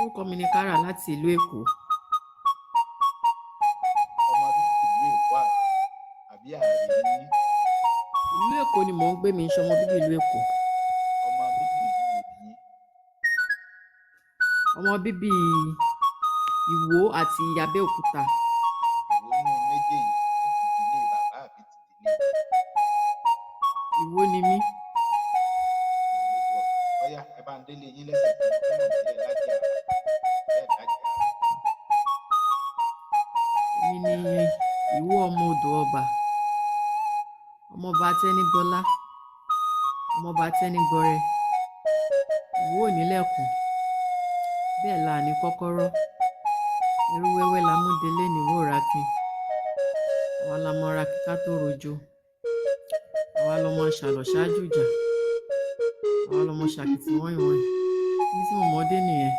Orúkọ mi ni Kara láti ìlú Èkó. Ọmọ bíbí ìlú Èkó àbí ààrẹ ní yín? Ìlú Èkó ni mò ń gbé, mi ń ṣọmọ bíbí ìlú Èkó. Ọmọ bíbí ìlú wo ni yín? Ọmọ bíbí Ìwó àti Abẹ́òkúta. Èwo nínú méjèèjì, ní ti ìdílé bàbá àbí ti ìdílé bàbá? Ìwó ni mí. Ìwó lójú ọba. Ọ̀yá, ẹ bá ń délé yín lẹ́sẹ̀ kan, mo fẹ́ mọ̀ bóyá ẹ lájẹ̀ ara bẹ́ẹ̀ lájẹ̀ ara. Èmi ni Ìwó ọmọ odò ọba, ọmọọba Tẹ́nígbọ́lá, ọmọọba Tẹ́nígbọrẹ. Ìwó ò nílẹ̀kùn, bẹ́ẹ̀ la ní kọ́kọ́rọ́. Ẹrú wẹ́wẹ́ la mú délé níwó rakin. Àwa la mọ ra kíká tó rojo. Àwa lọmọ ṣàlọ̀ ṣáájú ìjà. Àwa lọmọ ṣàkìtì wọ́n ìwọ̀n. Ní tí mo mọ̀ dé nìyẹn.